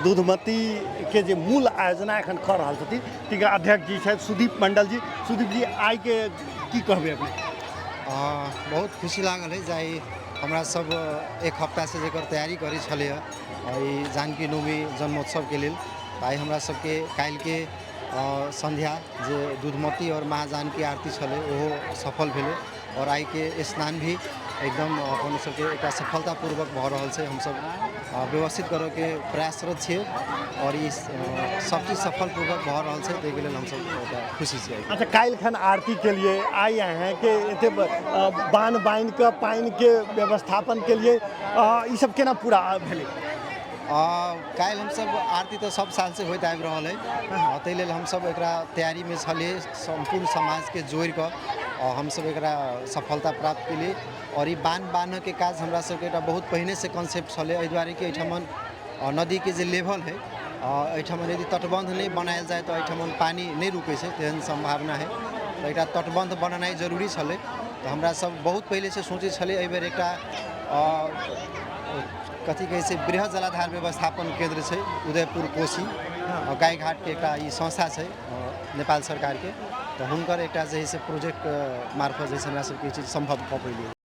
दूधमती के जे मूल आयोजना एखन कऽ रहल छथिन तिनकर अध्यक्ष जी छथि सुदीप मंडल जी। सुदीप जी, आइके की कहबै अपने? बहुत खुशी लागल है जाहि हमरा सब एक हफ्तासँ जकर तैयारी करै छलै ई जानकी नवमी जन्मोत्सवके लेल। आइ हमरा सबके काल्हिके संध्या जे दूधमती आओर माँ जानकी आरती छलै ओहो सफल भेलै आओर आइके स्नान भी एकदम अपन सबके एकटा सफलतापूर्वक भऽ रहल छै। हमसब व्यवस्थित करऽके प्रयासरत छियै आओर ई सब चीज सफलपूर्वक भऽ रहल छै, ताहिके लेल हमसब एकटा खुशी छियै। अच्छा, काल्हि खन आरती के लिए आइ अहाँके एते बान्ह बान्हि कऽ पानिके व्यवस्थापन के लिए ई सब केना पूरा भेलै? काल्हि हमसब आरती तऽ सब सालसँ होइत आबि रहल है, ताहि लेल हमसब एकरा तैयारीमे छलियै। सम्पूर्ण समाजके जोड़ि कऽ हमसब एकरा सफलता प्राप्त केलियै। आओर ई बान्ह बान्हके काज हमरा सबके एकटा बहुत पहिनेसँ कॉन्सेप्ट छलै, एहि दुआरे कि एहिठमन नदीके जे लेवल है, एहिठमन यदि तटबन्ध नहि बनायल जाय तऽ एहिठमन पानि नहि रुकै छै, तेहन सम्भावना है। तऽ एकटा तटबन्ध बनेनाइ जरूरी छलै। तऽ हमरा सब बहुत पहिलेसँ सोचै छलै एहिबेर एकटा कथी कहै छै बृहद जलाधार व्यवस्थापन केन्द्र छै उदयपुर कोशी गायघाटके एकटा ई संस्था छै नेपाल सरकारके, तऽ हुनकर एकटा जे है से प्रोजेक्ट मार्फत जे है से हमरा सबके ई चीज सम्भव भऽ पेलै।